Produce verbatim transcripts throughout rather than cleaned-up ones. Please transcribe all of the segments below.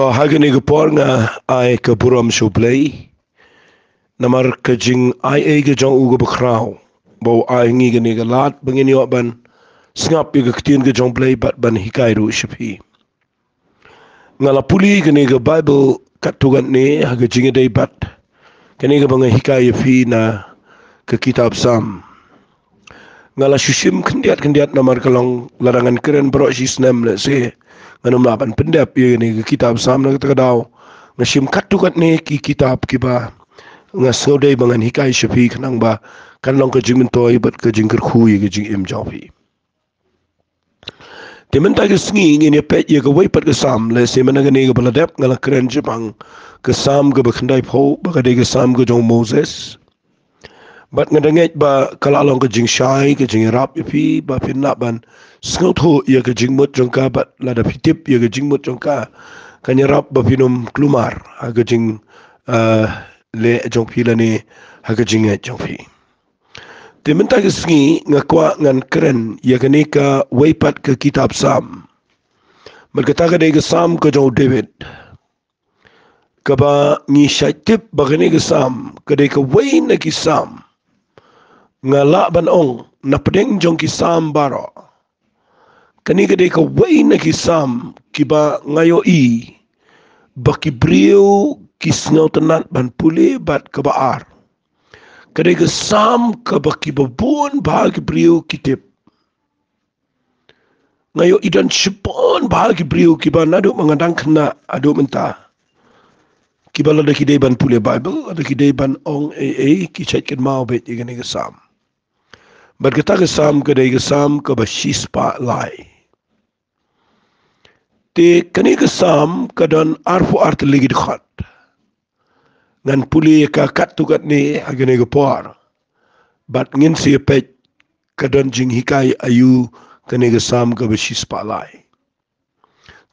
To, ha kane ka por nga ai ka burom sha U Blei namar ka jingai ei ka jong u kaba khraw, ba u ai ngi kane ka lad ba ngin ïoh ban sngap ïa ka ktien ka jong U Blei bad ban hikai ruh sha phi. Nga la pule kane ka Baibl katto katne ha ka jingïadei bad kane kaba nga hikai ïa phi na ka kitab Salm. Nga la shu shim khyndiat khyndiat namar ka long lada ngan kren baroh shi snem lehse ngan ym lah ban pyndep ïa kane ka kitab Salm. Na kata ka daw nga shim katto katne ki kitab kiba nga sngewdei ba ngan hikai sha phi khnang ba kan long ka jingmyntoi bad ka jingkyrkhu ïa ka jingim jong phi. Te mynta ka sngi ngin ïa peit ïa kawei pat ka Salm, lehse mynta kane kaba la dep nga la kren shaphang ka Salm kaba khyndaiphew ba ka dei ka Salm ka jong u Moses. Bad nga da ngeit ba ka la long ka jingshai, ka jingïarap ïa phi ba phin lah ban sngewthuh ïa ka jingmut jong ka, bad lada phi tip ïa ka jingmut jong ka kan ïarap ba phin ym kulmar ha ka jing, ah, leh jong phi lane ha ka jingngeit jong phi. Te mynta ka sngi nga kwah ngan kren ïa kane kawei pat ka kitab Salm. Bad kata ka dei ka Salm ka jong u David. Kaba ngi shait tip ba kane ka Salm ka dei kawei na ki Salm, nga lah ban ong, na pdeng jong ki Salm baroh, kane ka dei kawei na ki Salm kiba nga ïohi ba ki briew ki sngewtynnat ban pule. Bad kaba ar, ka dei ka Salm kaba kiba bun bha ki briew ki tip. Nga ïohi don shibun bha ki briew kiba naduh ma nga dang khynnah haduh mynta, kiba lada ki dei ban pule Baibl, lada ki dei ban ong ei ei, ki shait kynmaw beit ïa kane ka Salm. Bad kata ka Salm ka dei ka Salm kaba shispah lai. Te kane ka Salm ka don arphew artylli ki dkhot. Ngan pule ïa ka katto katne ha kane ka por. Bad ngin sa ïa peit ka don jinghikai aïu kane ka Salm kaba shispah lai.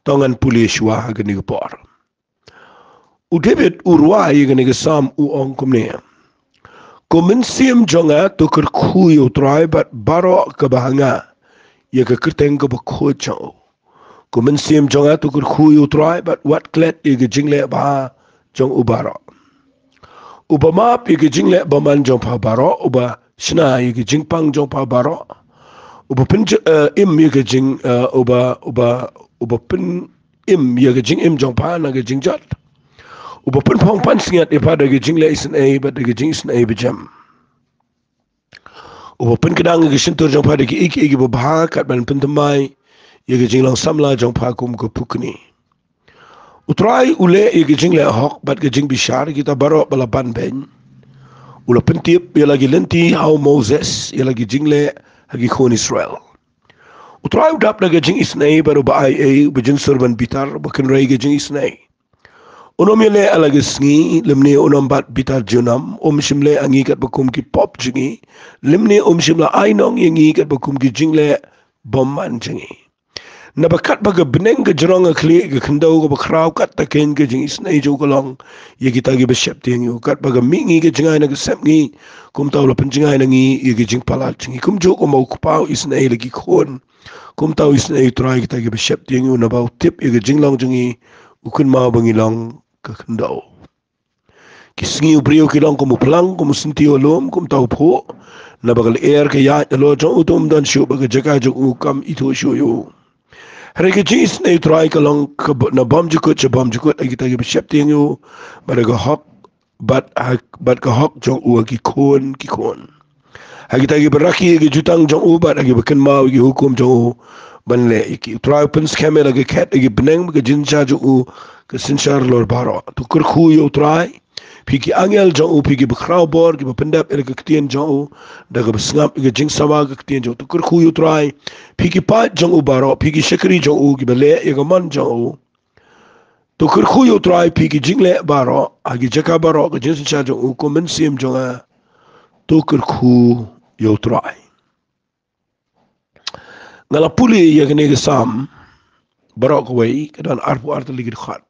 To ngan pule shuwa ha kane ka por. U David u rwai ïa kane ka Salm u ong kumne: Ko mynsiem jong nga, to kyrkhu ïa U Trai bad baroh kaba ha nga, ïa ka kyrteng kaba khuid jong u. Ko mynsiem jong nga, to kyrkhu ïa U Trai bad wat klet ïa ka jingleh bha jong u baroh. Uba map ïa ka jingleh bymman jong pha baroh, uba shna ïa ka jingpang jong pha baroh, uba pyn, eh, im ïa ka jing, eh, uba, uba, uba pyn im ïa ka jingim jong pha na ka jingjot. Uba pynphong pansngiat ïa pha da ka jingleh isynei bad da ka jingisynei bajem. Uba pynkdang ïa ka shyntur jong pha da kiei kiei kiba bha, kat ban pynthymmai ïa ka jinglong samla jong pha kum ka pukni. U Trai u leh ïa ka jingleh hok bad ka jingbishar, kita baroh ba la ban beiñ. U la pyntip ïa la ki lynti ha u Moses, ïa la ki jingleh ha ki khun Israel. U Trai u dap da ka jingisynei bad uba ai ei, uba jynsur ban bitar, uba kynrei ka jingisynei. Un ym ïaleh ha la ka sngi, lymne un ym bat bitar junom, um shym leh ha ngi katba kum ki pop jong ngi, lymne um shym la ai nong ïa ngi katba kum ki jingleh bymman jong ngi. Naba katba ka bneng ka jrong ha khlieh ka khyndew kaba khraw, katta kein ka jingisynei jong u ka long ïa kita kiba sheptieng ïa u. Katba ka mihngi ka jngai na ka sepngi, kumta u la pynjngai na ngi ïa ka jingpalat jong ngi. Kumjuh kumba u kpa u isynei ïa la ki khun, kumta u isynei U Trai ïa kita kiba sheptieng ïa u. Naba u tip ïa ka jinglong jong ngi, u kynmaw ba ngi long ka khyndew. Ki sngi u briew ki long kum u phlang, kum u syntiew ha lum, kumta u phuh. Naba ka lyer ka ïaid halor jong u, te um don shuh, bad ka jaka jong u kam ithuh shuh ïa u. Hynrei ka jingisynei U Trai ka long ka b-, na bymjukut sha bymjukut ha kita kiba sheptieng ïa u, bad ha ka hok, bad ha, bad ka hok jong u ha ki khun ki khun. Ha kita kiba rakhe ïa ki jutang jong u bad ha kiba kynmaw ïa ki hukum jong u ban leh ïa ki. U Trai u pynskhem ïa la ka khet ha ki bneng, bad ka jingsynshar jong u ka synshar halor baroh. To kyrkhu ïa U Trai, phi ki angel jong u, phi kiba khraw bor, kiba pyndep ïa la ka ktien jong u da kaba sngap ïa ka jingsawa ka ktien jong u. To kyrkhu ïa U Trai, phi ki paid jong u baroh, phi ki shakri jong u, kiba leh ïa ka mon jong u. To kyrkhu ïa U Trai, phi ki jingleh baroh ha ki jaka baroh, ka jingsynshar jong u. Ko mynsiem jong nga, to kyrkhu ïa U Trai. Nga la pule ïa kane ka Salm baroh kawei, ka don arphew artylli ki dkhot.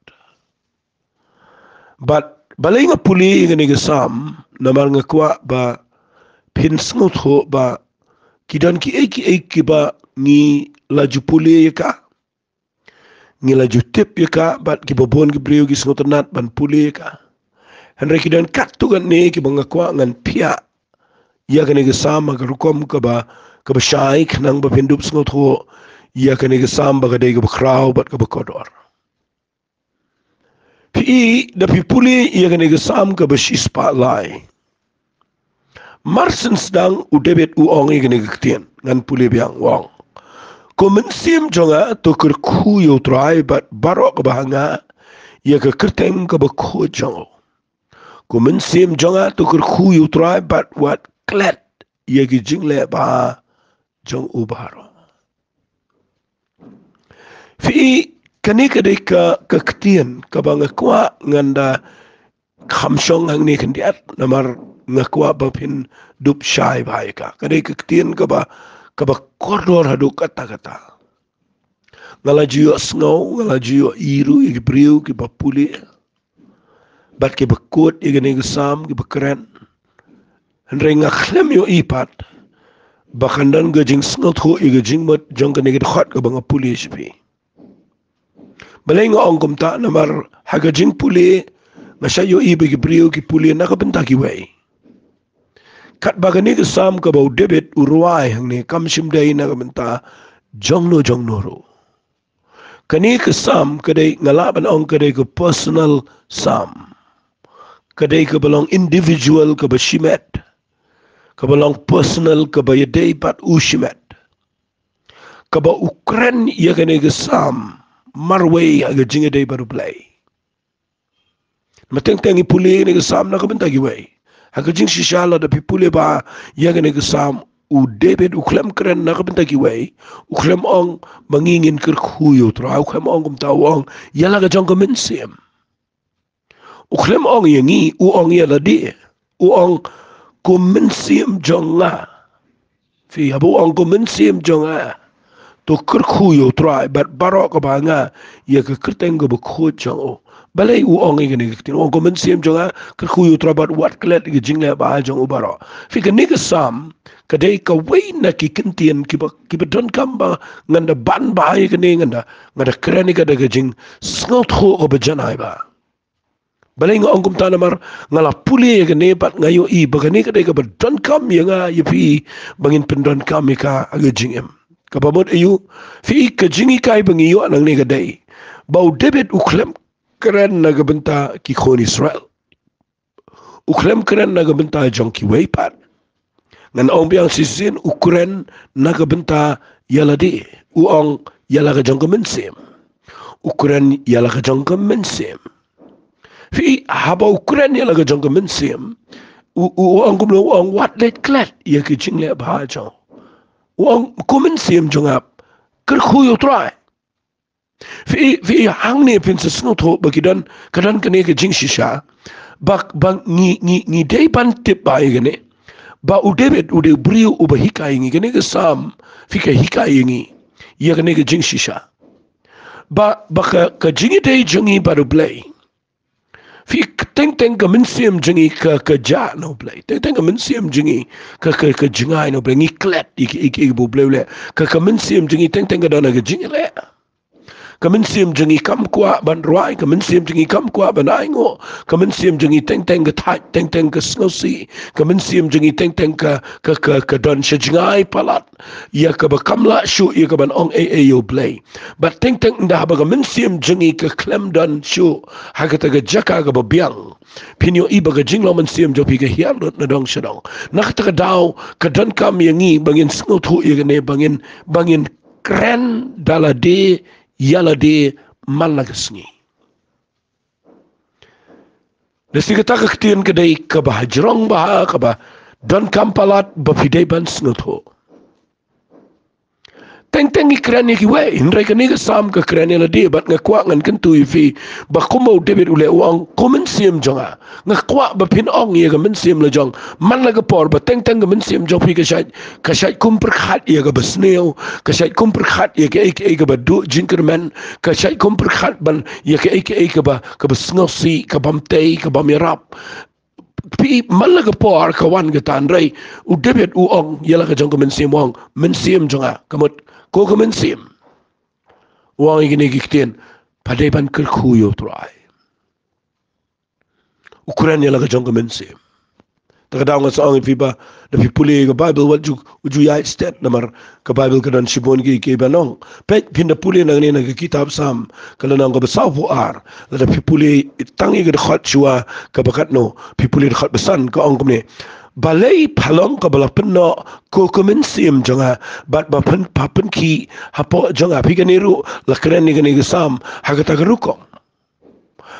Bad balei nga pule ïa kane ka Salm, namar nga kwah ba phin sngewthuh ba ki don kiei kiei kiba ngi la ju pule ïa ka. ngi la ju tip ïa ka, bad kiba bun ki briew ki sngewtynnat ban pule ïa ka. Hynrei ki don katto katne kiba nga kwah ngan phiah ïa kane ka Salm ha ka rukom kaba, kaba shai, khnang ba phin dup sngewthuh ïa kane ka Salm ba ka dei kaba khraw bad kaba kordor. Phi i, da phi pule ïa kane ka Salm kaba shispah lai, mar shen sdang u David u ong ïa kane ka ktien, ngan pule biang, u ong: Ko mynsiem jong nga, to kyrkhu ïa u Trai, bad baroh kaba ha nga ïa ka kyrteng kaba khuid jong u. Ko mynsiem jong nga, to kyrkhu ïa u Trai, bad wat klet ïa ki jingleh bha jong u baroh. Phi i, kane ka dei ka, ka ktien kaba nga kwah ngan da kham shong hangne khyndiat, namar nga kwah ba phin dup shai bha ïa ka. Ka dei ka ktien kaba, kaba kordor haduh katta katta. Nga la ju ïohsngew, nga la ju ïohi ruh ïa ki briew kiba pule bad kiba quote ïa kane ka Salm, kiba kren. Hynrei nga khlem ïohi pat ba kan don ka jingsngewthuh ïa ka jingmut jong kane ka dkhot kaba nga pule sha phi. Balei nga ong kumta? Namar ha ka jingpule, nga shait ïohi ba ki briew ki pule na ka bynta kiwei. Katba kane ka Salm kaba u David u rwai hangne kam shym dei na ka bynta jongno jongno ruh. Kane ka Salm ka dei, nga lah ban ong ka dei ka personal Salm. Ka dei kaba long individual, kaba shimet. Kaba long personal, kaba ïadei bad u shimet. Kaba u kren ïa kane ka Salm marwei ha ka jingïadei bad U Blei. Namar teng teng ngi pule ïa kane ka Salm na ka bynta kiwei. Ha ka jingshisha lada phi pule bha ïa kane ka Salm, u David u khlem kren na ka bynta kiwei. U khlem ong ba ngi ngin kyrkhu ïa u Trai. U khlem ong kumta, u ong ïa la ka jong ka mynsiem. U khlem ong ïa ngi, u ong ïa lade. U ong, ko mynsiem jong nga. Phi, haba u ong ko mynsiem jong nga, to kyrkhu ïa u Trai bad baroh kaba ha nga ïa ka kyrteng kaba khuid jong u. Balei u ong ïa kane ka ktien? U ong ko mynsiem jong nga, kyrkhu ïa u Trai bad wat klet ïa ka jingleh bha jong u baroh. Phi, kane ka Salm ka dei kawei na ki kyntien kiba, kiba donkam ba ngan da ban bha ïa kane, ngan da, ngan da kren ïa ka da ka jingsngewthuh kaba janai bha. Balei nga ong kumta? Namar nga la pule ïa kane bad nga ïohi ba kane ka dei kaba donkam ïa nga ïa phi ba ngin pyndonkam ïa ka ha ka jingim. Kaba mut aïu? Phi, ka jinghikai ba ngi ïoh nangne ka dei ba u David u khlem kren na ka bynta ki khun Israel. U khlem kren na ka bynta jong kiwei pat. Ngan ong biang shisien, u kren na ka bynta ïa lade. U ong ïa la ka jong ka mynsiem. U kren ïa la ka jong ka mynsiem. Phi, haba u kren ïa la ka jong ka mynsiem, u, u, u ong kumno? U ong wat leit klet ïa ki jingleh bha jong u. U ong ko mynsiem jong nga, kyrkhu ïa u Trai. Phi, phi, hangne phin sa sngewthuh ba ki don, ka don kane ka jingshisha ba, ba ngi, ngi, ngi dei ban tip bha ïa kane. Ba u David u dei u briew uba hikai ïa ngi, kane ka Salm, phi, ka hikai ïa ngi ïa kane ka jingshisha. Ba, ba ka, ka jingïadei jong ngi bad U Blei, phi, teng teng ka mynsiem jong ngi ka, ka jah na U Blei. Teng teng ka mynsiem jong ngi ka, ka, ka jngai na U Blei. Ngi klet ïa ki, ïa ki, ïa kiba U Blei u leh. Ka, ka mynsiem jong ngi teng teng ka don ha ka jingïaleh. Ka mynsiem jong ngi kam kwah ban rwai, ka mynsiem jong ngi kam kwah ban ainguh, ka mynsiem jong ngi teng teng ka thait, teng teng ka sngewsih, ka mynsiem jong ngi teng teng ka, ka, ka, ka don sha jngai palat ïa kaba kam lah shuh ïa ka ban ong ei ei ïa U Blei. Bad teng teng ynda haba ka mynsiem jong ngi ka khlem don shuh ha kata ka jaka kaba biang, phin ïohi ba ka jinglong mynsiem jong phi ka hiar lut na dong sha dong. Na kata ka daw ka donkam ïa ngi ba ngin sngewthuh ïa kane, ba ngin, ba ngin kren da lade ïa lade man la ka sngi. Da shi kata ka ktien ka dei kaba hajrong bha, kaba donkam palat ba phi dei ban sngewthuh. Teng teng ngi kren ïa kiwei, hynrei kane ka Salm ka kren ïa lade, bad nga kwah ngan kyntu ïa phi ba kumba u David u leh, u ong ko mynsiem jong nga. Nga kwah ba phin ong ïa ka mynsiem la jong. Man la ka por ba teng teng ka mynsiem jong phi ka shait, ka shait kum pyrkhat ïa kaba sniew, ka shait kum pyrkhat ïa kaei kaei kaba duh jingkyrmen, ka shait kum pyrkhat ban ïa kaei kaei kaba, kaba sngewsih, ka bym tei, ka bym ïarap. Phi, man la ka por ka wan kata, hynrei u David u ong ïa la ka jong ka mynsiem, u ong mynsiem jong nga. Ka mut ko ka mynsiem, U ong ïa kine ki ktien, pha dei ban kyrkhu ïa U Trai. U kren ïa la ka jong ka mynsiem. Ta ka daw nga sa ong ïa phi ba, da phi pule ïa ka Baibl wat ju, u ju ïaid stet namar ka Baibl ka don shibun ki, ki ban ong. Peit phin da pule nangne na ka kitab Salm, ka lynnong kaba sawphew ar, lada phi pule tang ïa ka dkhot shuwa kaba katno, phi pule dkhot ba san ka ong kumne. Balei pha long kaba la pynnoh ko ka mynsiem jong nga, bad ba pyn, pha pynkhih hapoh jong nga. Phi kane ruh la kren ïa kane ka Salm ha kata ka rukom.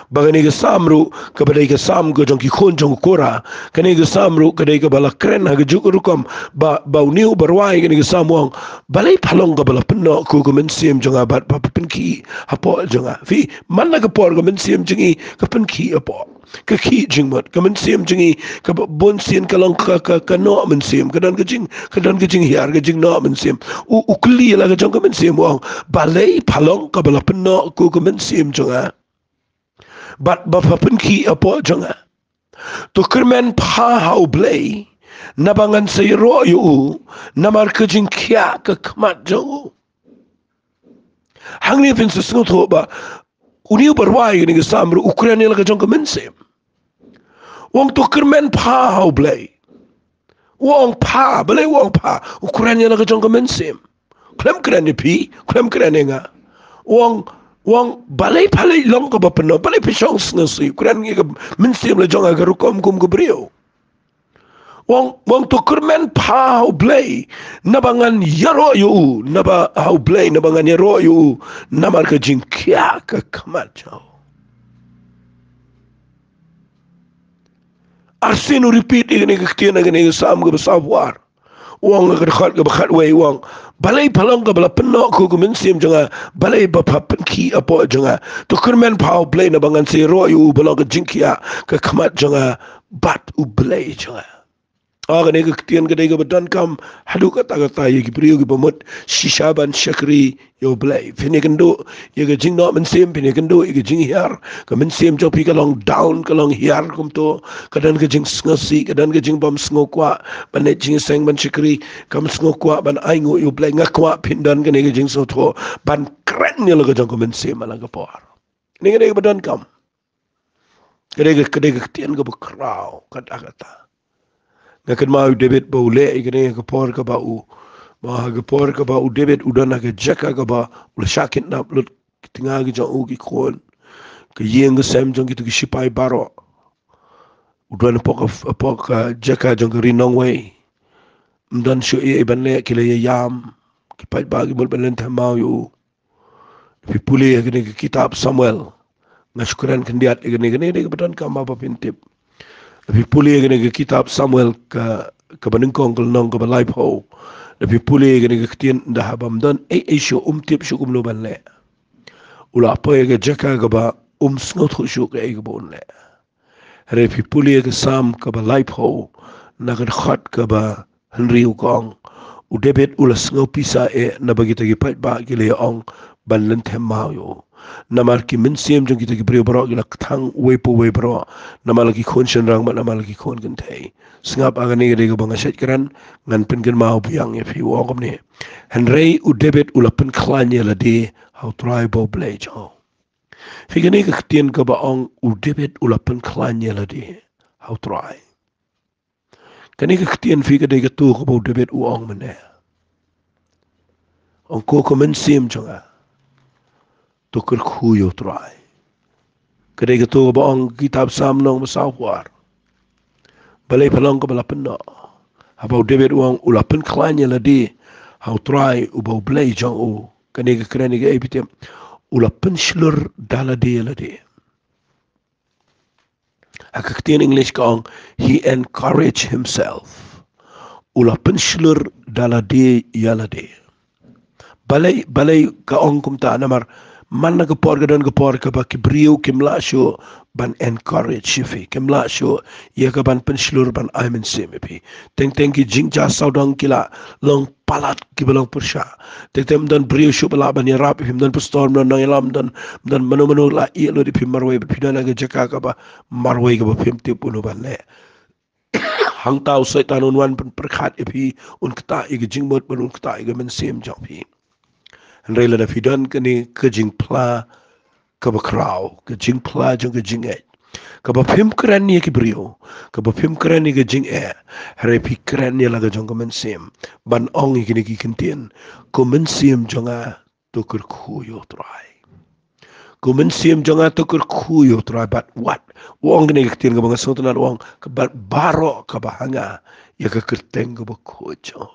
Ba kane ka Salm ruh kaba dei ka Salm ka jong ki khun jong u Korah. Kane ka Salm ruh ka dei kaba la kren ha kajuh ka rukom. Ba, ba une uba rwai kane ka Salm u ong, balei pha long kaba la pynnoh ko ka mynsiem jong nga bad ba pha pynkhih hapoh jong nga. Phi, man la ka por ka mynsiem jong ngi ka pynkhih hapoh. Ka khih jingmut, ka mynsiem jong ngi, kaba bun sien ka long ka, ka, ka noh mynsiem, ka don ka jing, ka don ka jinghiar, ka jingnoh mynsiem. U, u kylli la ka jong ka mynsiem u ong, balei pha long kaba la pynnoh ko ka mynsiem jong nga bad ba pha pynkhih hapoh jong nga. To kyrmen pha ha U Blei, naba ngan sa ïaroh ïa u, namar ka jingkhiah ka khmat jong u. Hangne phin sa sngewthuh ba une uba rwai kane ka Salm ruh u kren ïa la ka jong ka mynsiem. U ong to kyrmen pha ha U Blei. U ong pha, balei u ong pha? U kren ïa la ka jong ka mynsiem. Khlem kren ïa phi, khlem kren ïa nga. U ong, u ong balei pha leh long kaba pynnoh, balei phi shong sngewsih, u kren ïa ka mynsiem la jong nga ka rukom kum ka briew. U ong, u ong to kyrmen pha ha U Blei, naba ngan ïaroh ïa u, naba ha U Blei, naba ngan ïaroh ïa u, namar ka jingkhiah ka khmat jong u. Arsien u repeat ïa kane ka ktien ha kane ka Salm kaba sawphew ar. U ong ha ka dkhot kaba khatwei u ong, balei pha long kaba la pynnoh ko ka mynsiem jong nga, balei ba pha pynkhih hapoh jong nga. To kyrmen pha ha U Blei naba ngan sa ïaroh ïa u, ba long ka jingkhiah ka khmat jong nga bad U Blei jong nga. Ah, kane ka ktien ka dei kaba donkam haduh katta katta ïa ki briew kiba mut shisha ban shakri ïa U Blei. Phin ïakynduh ïa ka jingnoh mynsiem, phin ïakynduh ïa ka jinghiar. Ka mynsiem jong phi ka long down, ka long hiar kumto. Ka don ka jingsngewsih, ka don ka jingbym sngewkwah ban leit jingïaseng ban shakri. Kam sngewkwah ban ainguh ïa U Blei. Nga kwah phin don kane ka jingsngewthuh ban kren ïa la ka jong ka mynsiem ha la ka por. Kane ka dei kaba donkam. Ka dei ka, ka dei ka ktien kaba khraw katta katta. Nga kynmaw ïa u David ba u leh ïa kane ha ka por kaba u, ba ha ka por kaba u David u don ha ka jaka kaba u la shah kidnap lut, ki tnga ki jong u ki khun, ka ïing ka sem jong kito ki shipai baroh. U don hapoh ka, hapoh ka jaka jong ka ri nongwei. Ym don shuh ei ei ban leh, ki la ïa ïam, ki paidbah ki mut ban lynthem maw ïa u. Phi pule ïa kane ka kitab Samuel. Nga shu kren khyndiat ïa kane, kane, kane kaba donkam ba phin tip. Phi pule ïa kane ka kitab Samuel ka, kaba nyngkong ka lynnong kaba laiphew. Phi pule ïa kane ka ktien, ynda haba ym don ei ei shuh, um tip shuh kumno ban leh. U la poi ïa ka jaka kaba um sngewthuh shuh kaei kaba un leh. Hynrei phi pule ïa ka Salm kaba laiphew, na ka dkhot kaba hynriew ka ong, u David u la sngewpisa eh naba kita ki paidbah ki la ïa ong ban lynthem maw ïa u. Namar ki mynsiem jong kita ki briew baroh ki la kthang uwei pa uwei baroh, namar la ki khun shynrang bad namar la ki khun kynthei. Sngap, ha kane ka dei kaba nga shait kren, ngan pynkynmaw biang ïa phi, u ong kumne. Hynrei u David u la pynkhlaiñ ïa lade ha U Trai uba U Blei jong u. Phi, kane ka ktien kaba ong u David u la pynkhlaiñ ïa lade ha U Trai. Kane ka ktien, phi, ka dei kato kaba u David u ong mynne. Ong ko ka mynsiem jong nga, to kyrkhu ïa U Trai. Ka dei kato kaba ong kitab Salm lynnong ba sawphew ar. Balei pha long kaba la pynnoh. Haba u David u ong u la pynkhlaiñ ïa lade ha U Trai uba U Blei jong u. Kane ka kren ïa kaei, phi tip? U la pynshlur da lade ïa lade. Ha ka ktien English ka ong, he encouraged himself. U la pynshlur da lade ïa lade. Balei, balei ka ong kumta? Namar man la ka por ka don ka por kaba ki briew kim lah shuh ban encourage ïa phi, kim lah shuh ïa ka ban pynshlur ban ai mynsiem ïa phi. Teng teng ki jingjia sawdong ki la long palat kiba long pyrshah. Teng teng ym don briew shuh ba lah ban ïarap ïa phi, ym don pastor, ym don nongïalam, ym don, ym don mano mano lah ïeh lut ïa phi marwei, bad phi don ha ka jaka kaba marwei kaba phim tip uno ban leh. Hangta u Soitan un wan pynpyrkhat ïa phi, un ktah ïa ka jingmut bad un ktah ïa ka mynsiem jong phi. Hynrei lada phi don kane ka jingphla kaba khraw, ka jingphla jong ka jingngeit, kaba phim kren ïa ki briew, kaba phim kren ïa ka jingeh, hynrei phi kren ïa la ka jong ka mynsiem, ban ong ïa kine ki kyntien: Ko mynsiem jong nga, to kyrkhu ïa u Trai. Ko mynsiem jong nga, to kyrkhu ïa u Trai. Bad wat, u ong kine ki kyntien kaba nga sngewtynnat, u ong, bad baroh kaba ha nga, ïa ka kyrteng kaba khuid jong u.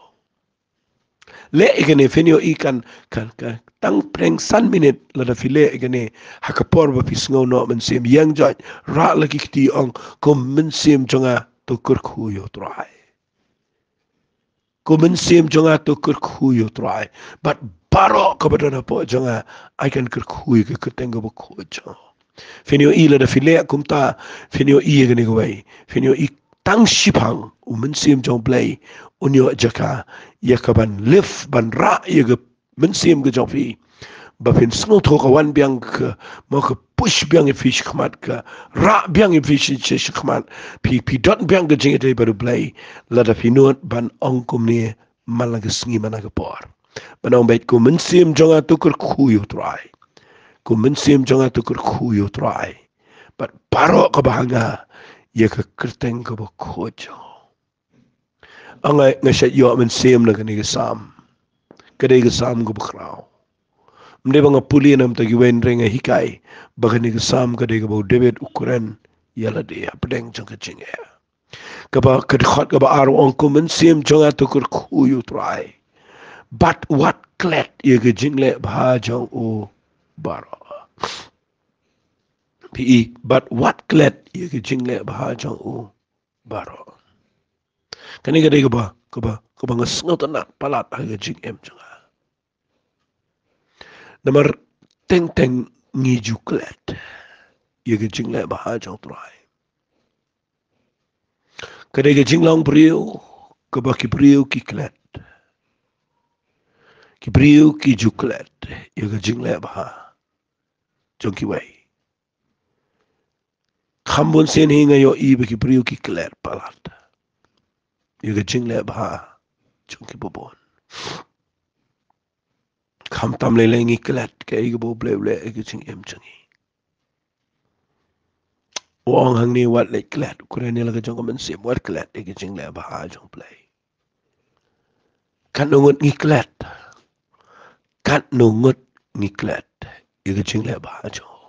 Leh ïa kane, phin ïohi kan, kan, kan, tang pdeng san minit lada phi leh ïa kane, ha ka por ba phi sngew noh mynsiem, ïeng joit, rah la ki kti, ong: Ko mynsiem jong nga, to kyrkhu ïa u Trai. Ko mynsiem jong nga, to kyrkhu ïa u Trai. Bad baroh kaba don hapoh jong nga, ai kan kyrkhu ïa ka kyrteng kaba khuid jong u. Phin ïohi lada phi leh kumta, phin ïohi ïa kane kawei. Phin ïohi tang shiphang u Mynsiem jong u Blei un ïoh jaka ïa ka ban lift, ban rah ïa ka mynsiem ka jong phi, ba phin sngewthuh ka wan biang, ka, mo, ka push biang ïa phi shakhmat, ka rah biang ïa phi sha, sha, shakhmat. Phi, phi don biang ka jingïadei bad u Blei lada phi nud ban ong kumne man la ka sngi, man la ka por. Ban ong beit: Ko mynsiem jong nga, to kyrkhu ïa u Trai. Ko mynsiem jong nga, to kyrkhu ïa u Trai. Bad baroh kaba ha nga, ïa ka kyrteng kaba khuid jong u. Nga, nga shait ïoh mynsiem na kane ka Salm. Ka dei ka Salm kaba khraw. Ym dei ba nga pule namar kiwei, hynrei nga hikai ba kane ka Salm ka dei kaba u David u kren ïa lade hapdeng jong ka jingeh. Kaba, ka dkhot kaba ar, u ong: Ko mynsiem jong nga, to kyrkhu ïa u Trai. Bad wat klet ïa ka jingleh bha jong u baroh. Phi i, bad wat klet ïa ka jingleh bha jong u baroh. Kane ka dei kaba, kaba, kaba nga sngewtynnat palat ha ka jingim jong nga. Namar teng teng ngi ju klet ïa ka jingleh bha jong u Trai. Ka dei ka jinglong briew kaba ki briew ki klet. Ki briew ki ju klet ïa ka jingleh bha jong kiwei. Kham bun sien hi nga ïohi ba ki briew ki klet palat ïa ka jingleh bha jong kiba bun. Khamtam lei lei ngi klet kaei kaba u Blei u leh ïa ka jingim jong ngi. U ong hangne: Wat leit klet, u kren ïa la ka jong ka mynsiem, wat klet ïa ka jingleh bha jong u Blei. Katno ngut ngi klet? Katno ngut ngi klet ïa ka jingleh bha jong u?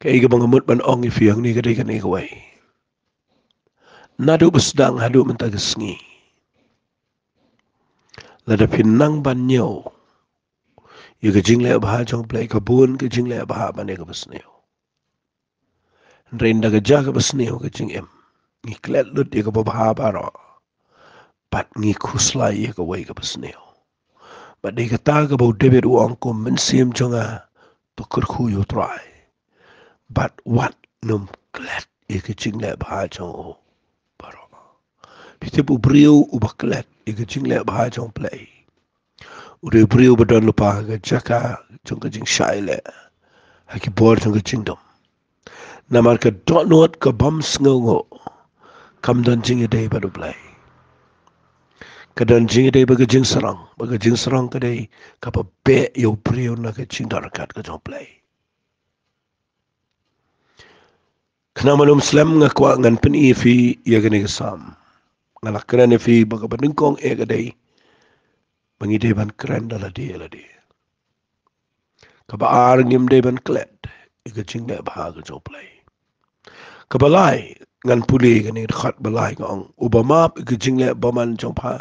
Kaei kaba nga mut ban ong ïa phi hangne ka dei kane kawei. Naduh ba sdang haduh mynta ka sngi, lada phi nang ban ñiew ïa ka jingleh bha jong u Blei, ka bun ka jingleh bha ban ïa kaba sniew. Hynrei ynda ka jia kaba sniew ka jingim, ngi klet lut ïa kaba bha baroh, bad ngi khuslai ïa kawei kaba sniew. Bad dei kata kaba u David u ong: Ko mynsiem jong nga, to kyrkhu ïa u Trai. Bad wat nym klet ïa ka jingleh bha jong u baroh. Phi tip, u briew uba klet ïa ka jingleh bha jong u Blei, u dei u briew ba don lypa ha ka jaka jong ka jingshai leh ha ki bor jong ka jingdum. Namar ka dohnud ka bym sngewnguh, kam don jingïadei bad u Blei. Ka don jingïadei bad ka jingsarong, bad ka jingsarong ka dei kaba beh ïa u briew na ka jingdon ryngkat ka jong u Blei. Khnang ban ym slem, nga kwah ngan pyni ïa phi ïa kane ka Salm. Nga la kren ïa phi ba kaba nyngkong eh ka dei ba ngi dei ban kren da lade ïa lade. Kaba ar, ngim dei ban klet ïa ka jingleh bha ka jong u Blei. Kaba lai, ngan pule kane ka dkhot ba lai, ka ong: Uba map ïa ka jingleh bymman jong pha,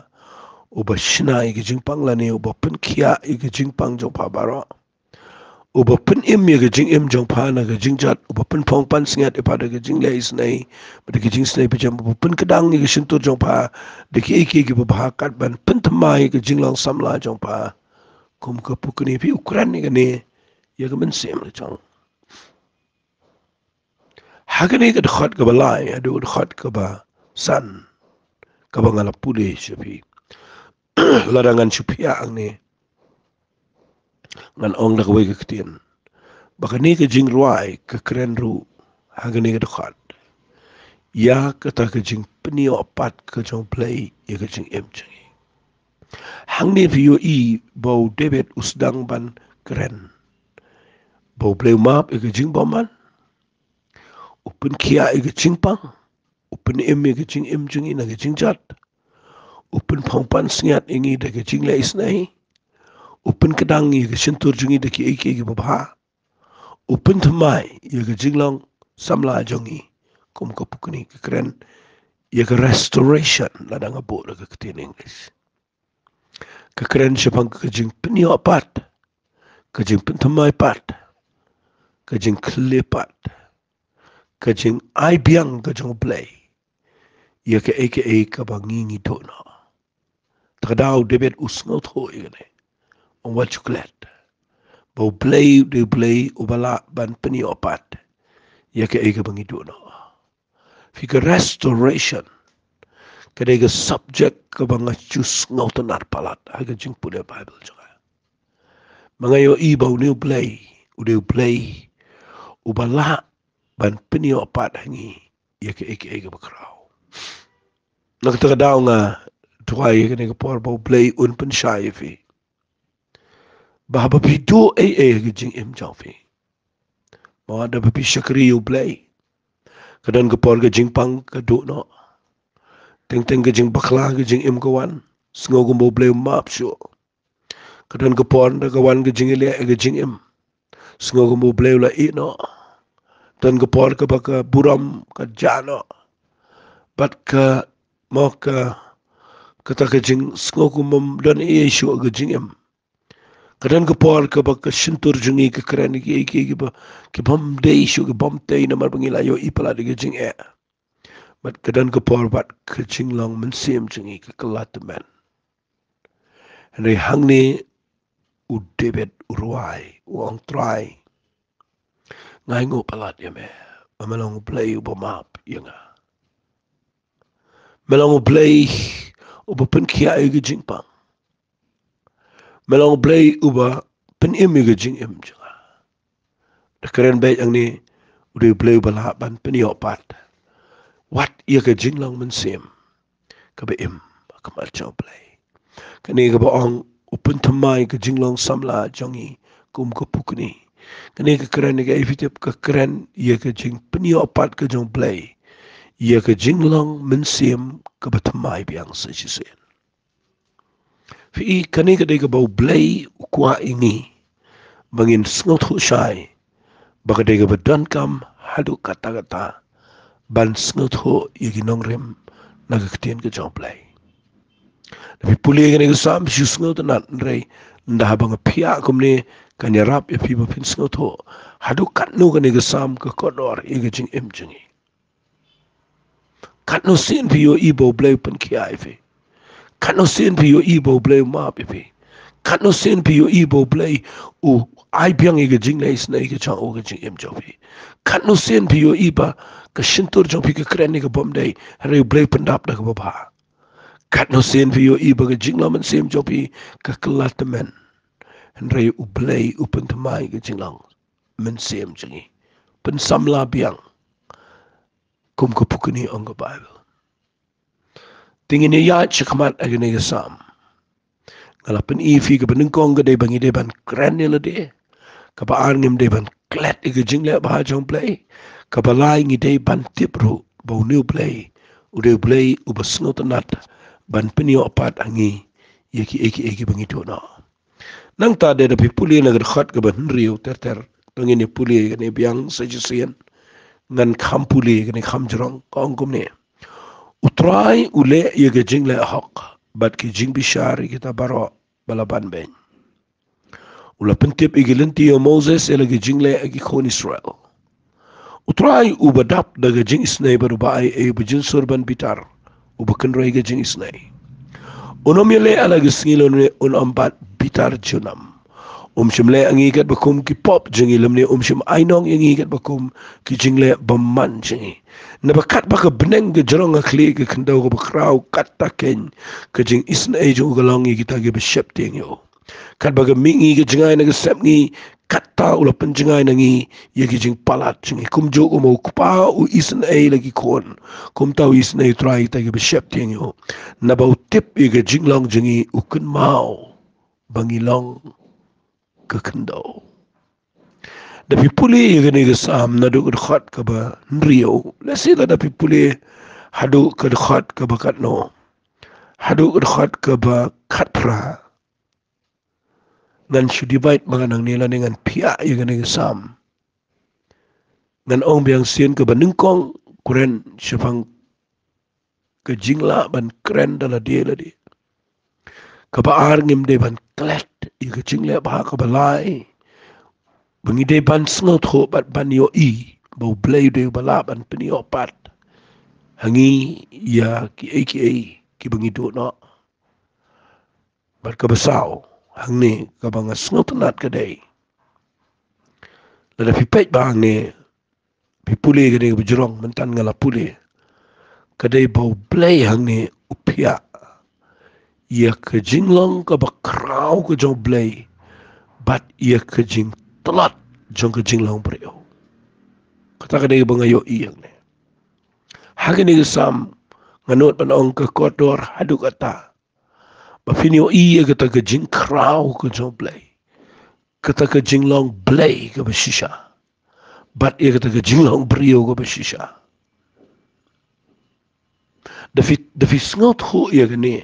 uba shna ïa ka jingpang, lane uba pynkhiah ïa ka jingpang jong pha baroh, uba pynim ïa ka jingim jong pha na ka jingjot, uba pynphong pansngiat ïa pha da ka jingleh isynei bad da ka jingsnei pyrjem, uba pynkdang ïa ka shyntur jong pha da kiei kiei kiba bha, kat ban pynthymmai ïa ka jinglong samla jong pha. Kum ka pukni, phi, u kren ïa kane ïa ka mynsiem ka jong u. Ha kane ka dkhot kaba lai haduh ka dkhot kaba san, kaba nga la pule sha phi, lada ngan shu phiah hangne, ngan ong da kawei ka ktien ba kane ka jingrwai ka kren ruh ha kane ka dkhot ïa kata ka jingpynïoh pat ka jong u Blei ïa ka jingim jong ngi. Hangne phi ïohi ba u David u sdang ban kren ba U Blei u map ïa ka jingbymman, u pynkhiah ïa ka jingpang, u pynim ïa ka jingim jong ngi na ka jingjot, u pynphong pansngiat ïa ngi da ka jingleh isynei, u pynkdang ïa ka shyntur jong ngi da kiei kiei kiba bha, u pynthymmai ïa ka jinglong samla jong ngi. Kum ka pukni ka kren ïa ka restoration, lada nga buh da ka ktien English. Ka kren shaphang ka jingpynïoh pat, ka jingpynthymmai pat, ka jingkhleh pat, ka jingai biang ka jong U Blei ïa kaei kaei kaba ngi ngi duh noh. Ta ka daw David u sngewthuh ïa kane. Ong wat ju klet ba U Blei u dei U Blei uba lah ban pynïoh pat ïa kaei kaba ngi duh noh. Phi, ka restoration ka dei ka subject kaba nga ju sngewtynnat palat ha ka jingpule Bible jong nga. Ma nga ïohi ba une U Blei u dei U Blei uba lah ban pynïoh pat ha ngi ïa kaei kaei kaba khraw. Na kata ka daw nga duwai ïa kane ka por ba U Blei un pynshai ïa phi ba haba phi duh ei ei ha ka jingim jong phi, ma da ba phi shakri ïa U Blei, ka don ka por ka jingpang ka duh noh. Teng teng ka jingbakla ka jingim ka wan, sngew kumba U Blei u map shuh. Ka don ka por da ka wan ka jingïaleh ïa ka jingim, sngew kumba U Blei u la ïeh noh. Don ka por kaba ka burom ka jah noh bad ka, mo, ka, kata ka jingsngew kumba ym don ei ei shuh ha ka jingim. Ka don ka por kaba ka shyntur jong ngi ka kren ïa kiei kiei kiba, ki bym dei shuh, ki bym tei namar ba ngi la ïohi palat ïa ka jingeh. Bad ka don ka por bad ka jinglong mynsiem jong ngi ka kylla tymmen. Hynrei hangne u David u rwai, u ong, Trai, nga ainguh palat ïa me ba me long U Blei uba map ïa nga. Me long U Blei uba pynkhiah ïa ka jingpang. Me long U Blei uba pynim ïa ka jingim jong nga. Da kren beit hangne, u dei U Blei uba lah ban pynïoh pat wat ïa ka jinglong mynsiem kaba im ha khmat jong U Blei. Kane kaba ong u pynthymmai ka jinglong samla jong ngi, kum ka pukni. Kane ka kren ïa ka, phi tip, ka kren ïa ka jingpynïoh pat ka jong U Blei ïa ka jinglong mynsiem kaba thymmai biang sa shisien. Phi, kane ka dei kaba U Blei u kwah ïa ngi ba ngin sngewthuh shai, ba ka dei kaba donkam haduh katta katta ban sngewthuh ïa ki nongrim na ka ktien ka jong U Blei. Phi pule kane ka Salm, shu sngewtynnat, hynrei ynda haba nga phiah kumne, kan ïarap ïa phi ba phin sngewthuh haduh katno kane ka Salm ka kordor ïa ka jingim jong ngi. Katno sien phi ïohi ba U Blei u pynkhiah ïa phi? Katno sien phi ïohi ba U Blei u map ïa phi? Katno sien phi ïohi ba U Blei u ai biang ïa ka jingleh isynei ka jong u ha ka jingim jong phi? Katno sien phi ïohi ba ka shyntur jong phi ka kren ïa ka bymdei, hynrei U Blei u pyndap da kaba bha? Katno sien phi ïohi ba ka jinglong mynsiem jong phi ka kylla tymmen, hynrei U Blei u pynthymmai ka jinglong mynsiem jong ngi, pynsamla biang, kum ka pukni ong ka Baibl. Te ngin ïaid shakhmat ha kane ka Salm. Nga la pyni ïa phi, kaba nyngkong ka dei ba ngi dei ban kren ïa lade. Kaba ar, ngim dei ban klet ïa ka jingleh bha jong U Blei. Kaba lai, ngi dei ban tip ruh ba une U Blei u dei U Blei uba sngewtynnat ban pynïoh pat ha ngi ïa kiei kiei kiba ngi duh noh. Nangta de, da phi pule na ka dkhot kaba hynriew ter ter, to ngin ïa pule kane biang sa shisien. Ngan kham pule kane kham jrong, ka ong kumne: U Trai u leh ïa ka jingleh hok bad ka jingbishar ïa kita baroh ba la banbeiñ. U la pyntip ïa ki lynti ïa u Moses ïa la ka jingleh ïa ki khun Israel. U Trai uba dap da ka jingisynei bad uba ai ei, uba jynsur ban bitar, uba kynrei ka jingisynei. Un ym ïaleh ha la ka sngi lymne un ym bat bitar junom. Um shym leh ïa ngi katba kum ki pop jong ngi lymne um shym ainong ïa ngi katba kum ki jingleh bymman jong ngi. Naba katba ka bneng ka jrong ha khlieh ka khyndew kaba khraw, katta keiñ ka jingisynei jong u ka long ïa kita kiba sheptieng ïa u. Katba ka mihngi ka jngai na ka sepngi, Kata u la pynjngai na ngi ïa ki jingpalat jong ngi. Kumjuh kum u kpa u isynei la ki khun, kumta u isynei u Trai ïa kita kiba sheptieng ïa u. Naba u tip ïa ka jinglong jong ngi u kynmaw ba ngi long ka khyndew. Da phi pule ïa kane ka Salm naduh ka dkhot kaba hynriew. Lehse lada phi pule haduh ka dkhot kaba katno, haduh ka dkhot kaba khatphra. Ngan shu divide ma nga nangne lane ngan phiah ïa kane ka Salm. Ngan ong biang sien kaba nyngkong kren shaphang ka jinglah ban kren da lade lade. Kaba ar ngim dei ban klet ïa ka jingleh bha. Kaba lai ba ngi dei ban sngewthuh bad ban ïohi ba U Blei u dei uba lah ban pynïoh pat ha ngi ïa kiei kiei kiba ngi duh noh. Bad kaba saw hangne kaba nga sngewtynnat ka dei, lada phi peit ba hangne, phi pule kane kaba jrong mynta nga la pule, ka dei ba U Blei hangne u phiah ïa ka jinglong kaba khraw ka jong U Blei bad ïa ka jingtlot jong ka jinglong briew. Kata ka dei kaba nga ïohi hangne. Ha kane ka Salm nga nud ban ong ka kordor haduh katta ba phin ïohi ïa kata ka jingkhraw ka jong U Blei, kata ka jinglong Blei kaba shisha bad ïa kata ka jinglong briew kaba shisha. Da phi, da phi sngewthuh ïa kane,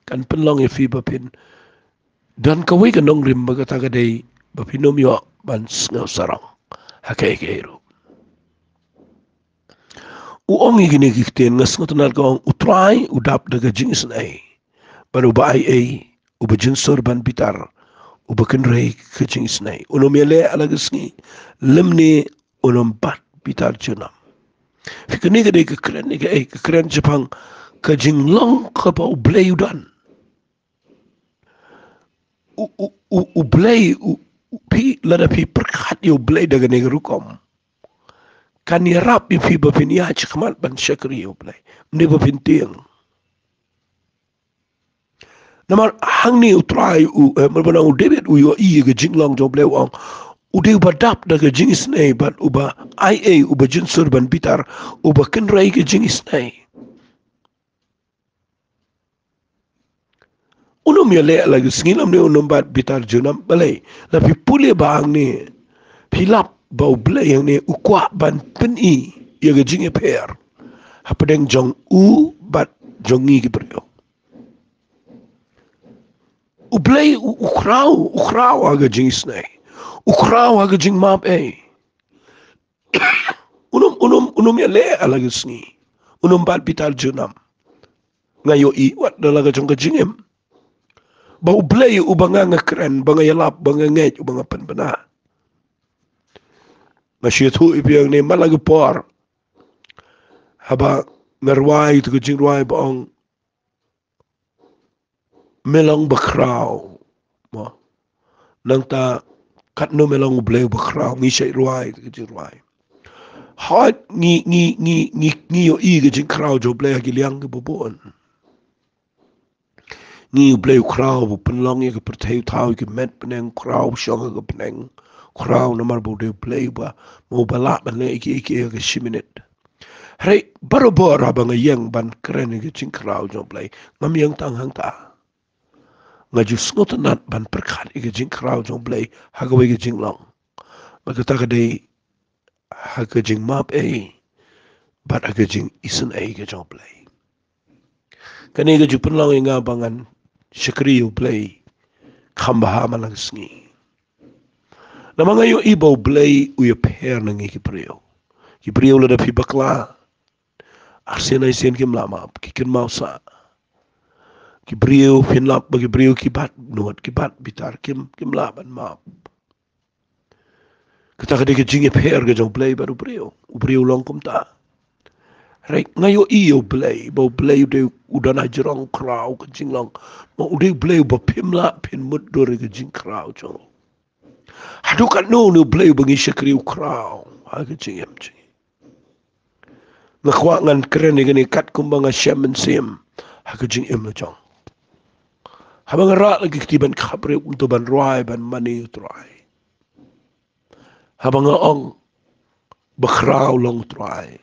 kan pynlong ïa phi ba phin don kawei ka nongrim ba kata ka dei ba phin ym ïoh ban sngew sarong ha kaei kaei ruh. U ong ïa kine ki ktien, nga sngewtynnat ka ong, U Trai u dap da ka jingisynei bad uba aiei, uba jynsur ban bitar, uba kynrei ka jingisynei. Un ym ïaleh ha la ka sngi lymne un ym bat bitar junom. Phi, kane ka dei ka kren, ka, eh, ka kren shaphang ka jinglong kaba U Blei u don. U, u, u, U Blei, u, u, phi, lada phi pyrkhat ïa U Blei da kane ka rukom, kan ïarap ïa phi ba phin ïaid shakhmat ban shakri ïa U Blei. Ym dei ba phin tieng. Namar hangne U Trai u, eh, namar ba u David u ïohi ïa ka jinglong jong U Blei, u ong, u dei uba dap da ka jingisynei bad uba aiei, uba jynsur ban bitar, uba kynrei ka jingisynei. Un ym ïaleh ha la ka sngi lymne un ym bat bitar junom. Balei? La phi pule ba hangne, phi lap ba U Blei hangne u kwah ban pyni ïa ka jingïapher hapdeng jong u bad jong ngi ki briew. U Blei u, u khraw, u khraw ha ka jingisynei, u khraw ha ka jingmap ei. Un ym, un ym, un ym ïaleh ha la ka sngi, un ym bat bitar junom. Nga ïohi wat da la ka jong ka jingim ba U Blei uba nga, nga kren, ba nga ïalap, ba nga ngeit, uba nga pynbna. Nga shu ïathuh ïa phi hangne man la ka por haba nga rwai ïa ka jingrwai ba ong, Me long bakhraw. Mo. Nangta katno me long U Blei bakhraw, ngi shait rwai ka jingrwai. Hooid ngi, ngi, ngi, ngi, ngi ïohi ka jingkhraw jong U Blei ha ki liang kiba bun. Ngi, U Blei u khraw ba pynlong ïa ka pyrthei, u thaw ïa ka met bneng, u khraw ba shong ha ka bneng, u khraw namar ba u dei U Blei ba, mo, uba lah ban leh ïa kiei kiei ha ka shi minit. Hynrei barabor haba nga ïeng ban kren ïa ka jingkhraw jong U Blei, ngam ïeng tang hangta. Nga ju sngewtynnat ban pyrkhat ïa ka jingkhraw jong U Blei ha kawei ka jinglong. Bad kata ka dei ha ka jingmap ei bad ha ka jingisynei ka jong U Blei. Kane ka ju pynlong ïa nga ba ngan shakri ïa U Blei kham bha man la ka sngi. Namar nga ïohi ba U Blei u ïapher na ngi ki briew. Ki briew lada phi bakla, arsien arsien kim lah map, ki kynmaw sah. Ki briew phin lap ba ki briew ki bat nud, ki bat bitar, kim, kim lah ban map. Kata ka dei ka jingïapher ka jong U Blei bad u briew. U briew u long kumta. Hynrei nga ïohi ïa U Blei ba U Blei u dei u don hajrong, u khraw ka jinglong. Ma u dei U Blei uba phim lah phin mutdur ïa ka jingkhraw jong u. Haduh katno une U Blei uba ngi shakri u khraw ha ka jingim jong ngi. Nga kwah ngan kren ïa kane katkum ba nga shem mynsiem ha ka jingim la jong. Haba nga rah la ki kti ban khapbriew, kumto ban rwai, ban mane ïa U Trai. Haba nga ong, "Bakhraw long Trai."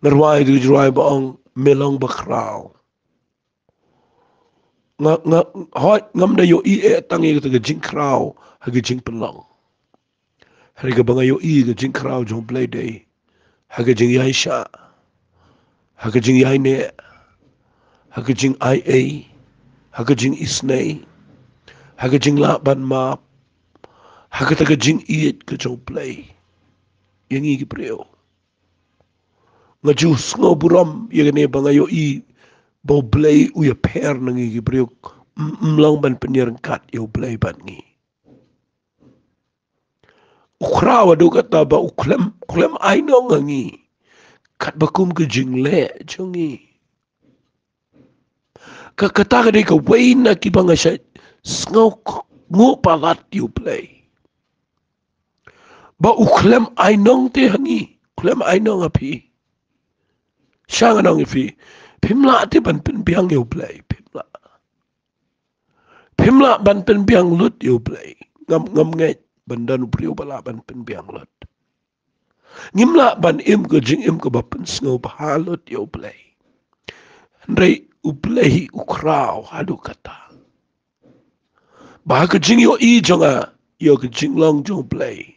Nga rwai da ka jingrwai ba ong, "Me long bakhraw." Nga, nga, hooid, ngam da ïohi eh tang ïa kata ka jingkhraw ha ka jingpynlong. Hynrei kaba nga ïohi ka jingkhraw jong U Blei dei ha ka jingïaishah, ha ka jingïaineh, ha ka jingaiei, ha ka jingisynei, ha ka jinglah ban map, ha kata ka jingïeit ka jong U Blei ïa ngi ki briew. Nga ju sngew burom ïa kane ba nga ïohi ba U Blei u ïapher na ngi ki briew. Ym, ym long ban pynïaryngkat ïa U Blei bad ngi. U khraw haduh katta ba u khlem, khlem ainong ha ngi katba kum ka jingleh jong ngi. Ka, kata ka dei kawei na kiba nga shait sngew nguh palat ïa U Blei, ba u khlem ainong te ha ngi, khlem ainong ha phi. Sha ngan ong ïa phi, phim lah te ban pynbiang ïa U Blei, phim lah. Phim lah ban pynbiang lut ïa U Blei. Ngam, ngam ngeit ban don u briew ba lah ban pynbiang lut. Ngim lah ban im ka jingim kaba pynsngewbha lut ïa U Blei. Hynrei U Blei u khraw haduh katta ba ha ka jingïohi jong nga ïa ka jinglong jong U Blei,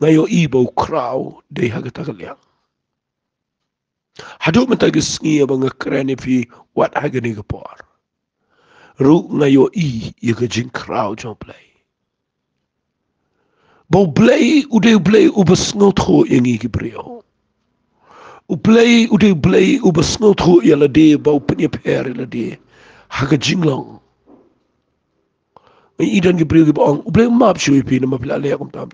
nga ïohi ba u khraw dei ha kata ka liang. Haduh mynta ka sngi haba nga kren ïa phi wat ha kane ka por ruh nga ïohi ïa ka jingkhraw jong U Blei. Ba U Blei u dei U Blei uba sngewthuh ïa ngi ki briew. U Blei u dei U Blei uba sngewthuh ïa lade, ba u pynïapher ïa lade ha ka jinglong. Ngi i don ki briew kiba ong, "U Blei u map shuh ïa phi namar phi la leh kumta."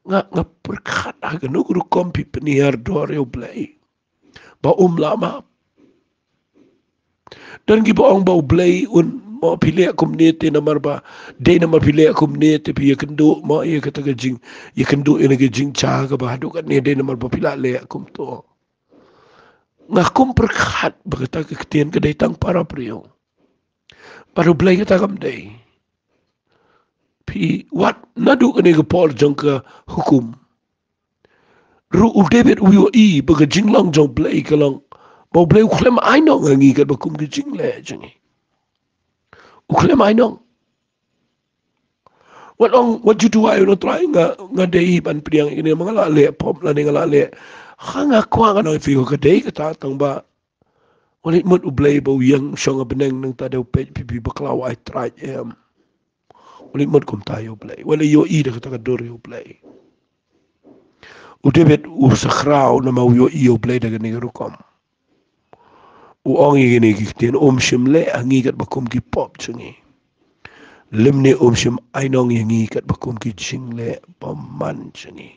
Nga, nga pyrkhat ha kano ka rukom phi pynhiar dor ïa U Blei ba um lah map. Don kiba ong ba U Blei un, mo phi leh kumne te namar ba, dei namar phi leh kumne te phi ïakynduh, mo ïa kata ka jing, ïakynduh ïa kane ka jingjia kaba haduh katne dei namar ba phi la leh kumto. Nga kum pyrkhat ba kata ka ktien ka dei tang para briew. Bad U Blei kata kam dei. Phi wat naduh kane ka por jong ka hukum ruh u David u ïohi ba ka jinglong jong U Blei ka long ba U Blei u khlem ainong ha ngi katba kum ka jingleh jong ngi. U khlem ainong. Wat ong, wat ju duwai, "O Trai, nga, nga dei ban pdiang ïa kane, ma nga la leh pop lane nga la leh." Ha, nga kwah ngan ong ïa phi, ka dei kata, tang ba wat leit mut U Blei ba u ïeng shong ha bneng, nangta da u peit ïa phi, phi bakla, u ai trai em. Wat leit mut kumta ïa U Blei. Wat leit ïohi da kata ka dur ïa U Blei. U David u sa khraw namar u ïohi ïa U Blei da kane ka rukom. U ong ïa kine ki ktien, "Um shym leh ha ngi katba kum ki pop jong ngi, lymne um shym ainong ïa ngi katba kum ki jingleh bymman jong ngi."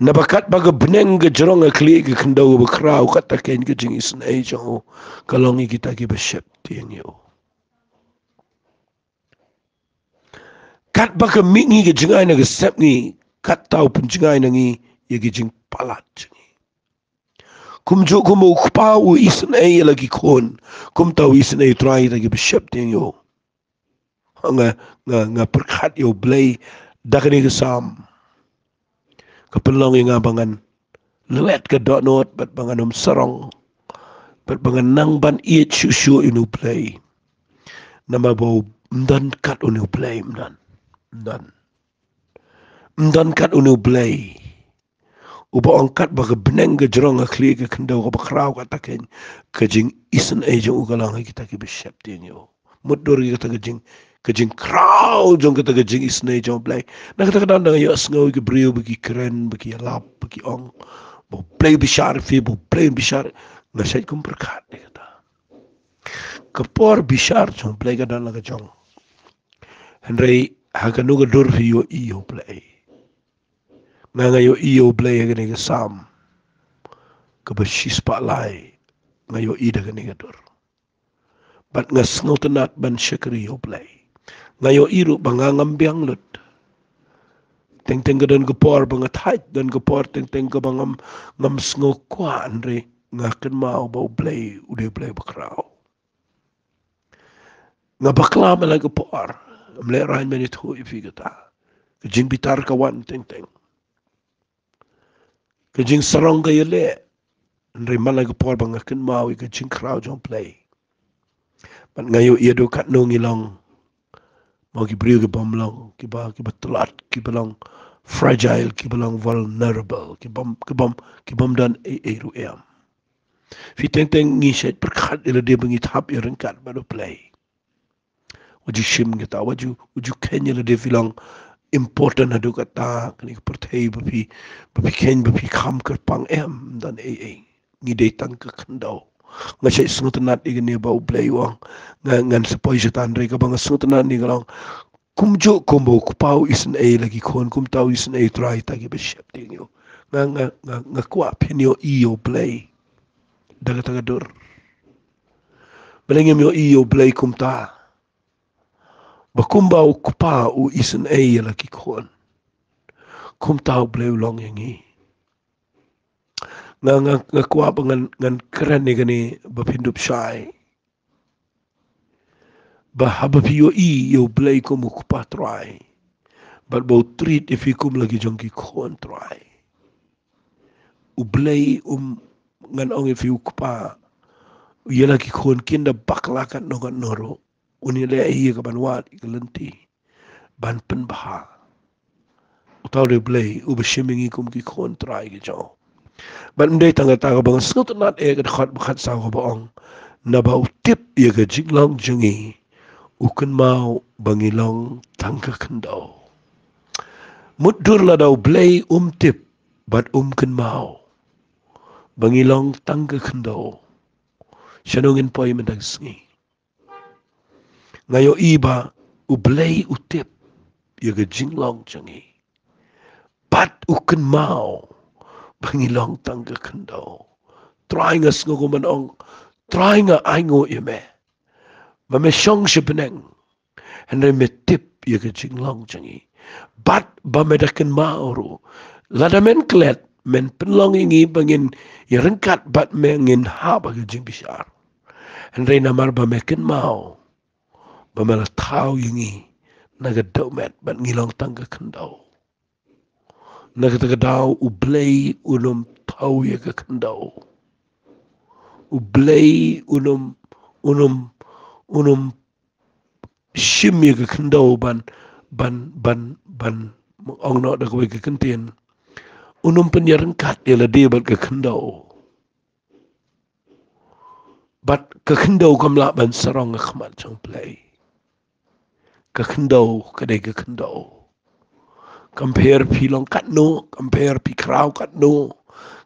Naba katba ka bneng ka jrong ha khlieh ka khyndew kaba khraw, kata keiñ ka jingisynei jong u ka long ïa kita kiba sheptieng ïa u. Katba ka mihngi ka jngai na ka sepngi, kata u pynjngai na ngi ïa ki jingpalat jong ngi. Kumjuh kum u kpa u isynei ïa la ki khun, kumta u isynei U Trai ïa kita kiba sheptieng ïa u. Nga, nga, nga pyrkhat ïa U Blei da kane ka Salm. Ka pynlong ïa nga ba ngan lwet ka dohnud bad ba ngan ym sarong bad ba ngan nang ban ïeit shuh shuh ïa une U Blei. Namar ba ym don kat une U Blei, ym don. Ym don. Ym don kat une U Blei. Uba ong katba ka bneng ka jrong ha khlieh ka khyndew kaba khraw, kata keiñ ka jingisynei jong u ka long ha kita kiba sheptieng ïa u. Mutdur ïa kata ka jing, ka jingkhraw jong kata ka jingisynei jong U Blei. Na kata ka daw nga ïohsngew ïa ki briew ba ki kren, ba ki ïalap, ba ki ong ba U Blei u bishar ïa phi, ba U Blei u bishar. Nga shait kum pyrkhat ïa kata. Ka por bishar jong U Blei ka don la ka jong. Hynrei ha kano ka dur phi ïohi ïa U Blei? Nga, nga ïohi ïa U Blei ha kane ka Salm kaba shispah lai. Nga ïohi da kane ka dur. Bad nga sngewtynnat ban shakri ïa U Blei. Nga ïohi ruh ba nga ngam biang lut. Teng teng ka don ka por ba nga thait, don ka por teng teng kaba ngam, ngam sngew kwah, hynrei nga kynmaw ba U Blei u dei U Blei bakhraw. Nga bakla man la ka por. Ym lehrain ban ïathuh ïa phi kata. Ka jingbitar ka wan teng teng. Ka jingsarong ka ïaleh. Hynrei man la ka por ba nga kynmaw ïa ka jingkhraw jong U Blei, bad nga ïohi haduh katno ngi long, mo, ki briew ki bym long, ki ba, ki ba tlot, ki ba long fragile, ki ba long vulnerable, ki bym, ki bym, ki bym don ei ei ruh em. Phi teng teng ngi shait pyrkhat ïa lade ba ngi thap ïa ryngkat bad U Blei. Wat ju shim kita, wat ju, wat ju kheiñ ïa lade phi long important haduh katta ha kane ka pyrthei ba phi, ba phi kheiñ ba phi kham kyrpang, em, ym don ei ei. Ngi dei tang ka khyndew. Nga shait sngewtynnat ïa kane ba U Blei u ong, nga, ngan sa poi shata, hynrei kaba nga sngewtynnat ne ka long, kumjuh kumba u kpa u isynei ïa la ki khun, kumta u isynei U Trai ïa kita kiba sheptieng ïa u. Nga, nga, nga, nga kwah phin ïohi ïa U Blei da kata ka dur. Balei ngim ïohi ïa U Blei kumta? Ba kumba u kpa u isynei ïa la ki khun, kumta U Blei u long ïa ngi. Nga, nga, nga kwah ba ngan, ngan kren ïa kane ba phin dup shai, ba haba phi ïohi ïa U Blei kum u kpa, Trai, bad ba u treat ïa phi kum la ki jong ki khun, Trai, U Blei um, ngan ong ïa phi, u kpa, ïa la ki khun kin da bakla katno katno ruh, un ïaleh hi ïa ka ban wad ïa ka lynti ban pynbha. Uta u dei U Blei uba shim ïa ngi kum ki khun, Trai, ki jong u. Bad ym dei tang kata, kaba nga sngewtynnat eh ka dkhot ba khatsaw kaba ong, naba u tip ïa ka jinglong jong ngi, u kynmaw ba ngi long tang ka khyndew. Mutdur lada U Blei um tip bad um kynmaw ba ngi long tang ka khyndew, shano ngin poi mynta ka sngi? Nga ïohi ba U Blei u tip ïa ka jinglong jong ngi, bad u kynmaw ba ngi long tang ka khyndew. Trai, nga sngew kumban ong, Trai, nga ainguh ïa me ba me shong sha bneng, hynrei me tip ïa ka jinglong jong ngi, bad ba me da kynmaw ruh, lada men klet, men pynlong ïa ngi ba ngin ïaryngkat bad me, ngin hap ha ka jingbishar. Hynrei namar ba me kynmaw ba me la thaw ïa ngi na ka dewmet bad ngi long tang ka khyndew, na kata ka daw U Blei un ym thaw ïa ka khyndew. U Blei un ym, un ym, un ym shim ïa ka khyndew ban, ban, ban, ban, ong noh da kawei ka kyntien, un ym pynïaryngkat ïa lade bad ka khyndew. Bad ka khyndew kam lah ban sarong ha khmat jong U Blei. Ka khyndew ka dei ka khyndew. Kam pher phi long katno, kam pher phi khraw katno,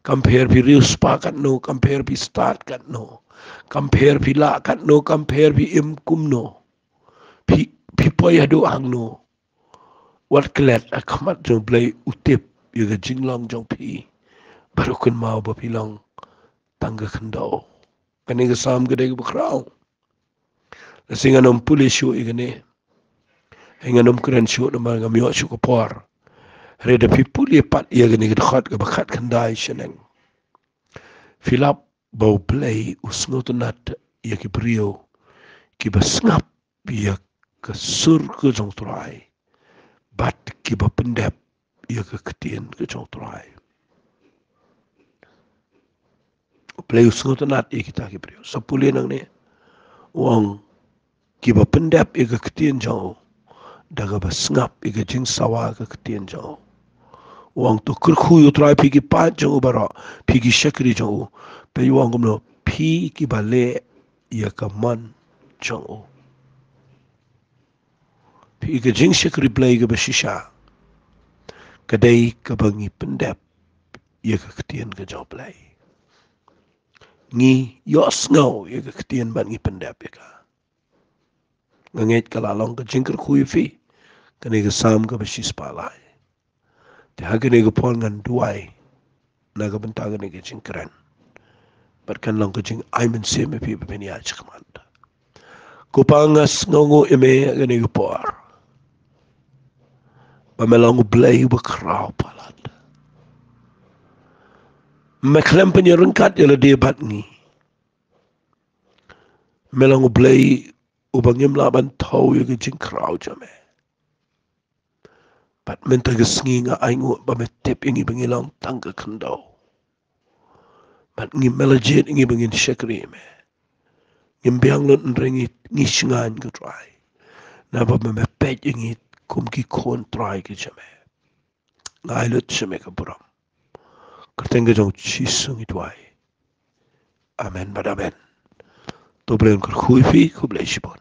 kam pher phi riewspah katno, kam pher phi stad katno, kam pher phi lah katno, kam pher phi im kumno, phi, phi poi haduh hangno, wat klet, ha khmat jong U Blei u tip ïa ka jinglong jong phi, bad u kynmaw ba phi long tang ka khyndew. Kane ka Salm ka dei kaba khraw. Lehse ngan ym pule shuh ïa kane, hynrei ngan ym kren shuh namar ngam ïoh shuh ka por. Hynrei da phi pule pat ïa kane ka dkhot kaba khatkhyndai shaneng, phi lap ba U Blei u sngewtynnat ïa ki briew kiba sngap ïa ka sur ka jong U Trai, bad kiba pyndep ïa ka ktien ka jong U Trai. U Blei u sngewtynnat ïa kita ki briew. Sa pule nangne, u ong, kiba pyndep ïa ka ktien jong u da kaba sngap ïa ka jingsawa ka ktien jong u. U ong, to kyrkhu ïa U Trai, phi ki paid jong u baroh, phi ki shakri jong u. Peit u ong kumno, phi kiba leh ïa ka mon jong u. Phi, ka jingshakri Blei kaba shisha ka dei kaba ngi pyndep ïa ka ktien ka jong U Blei. Ngi ïohsngew ïa ka ktien bad ngi pyndep ïa ka. Nga ngeit ka la long ka jingkyrkhu ïa phi kane ka Salm kaba shispah lai. Te ha kane ka por ngan duwai na ka bynta kane ka jingkren, bad kan long ka jingai mynsiem ïa phi ba phin ïaid shakhmat. Ko Pa, nga sngewnguh ïa me ha kane ka por ba me long U Blei uba khraw palat. Me khlem pynïaryngkat ïa lade bad ngi. Me long U Blei uba ngim lah ban thaw ïa ka jingkhraw jong me. Bad mynta ka sngi nga ai nguh ba me tip ïa ngi ba ngi long tang ka khyndew. Bad ngi, me la jied ïa ngi ba ngin shakri ïa me. Ngim biang lut hynrei ngi, ngi shngaiñ ko Trai. Naba me, me peit ïa ngi kum ki khun Trai ki jong me. Nga ai lut sha me ka burom. Kyrteng ka jong u Jisu ngi duwai. Amen bad amen. To Blei un kyrkhu ïa phi, khublei shibun.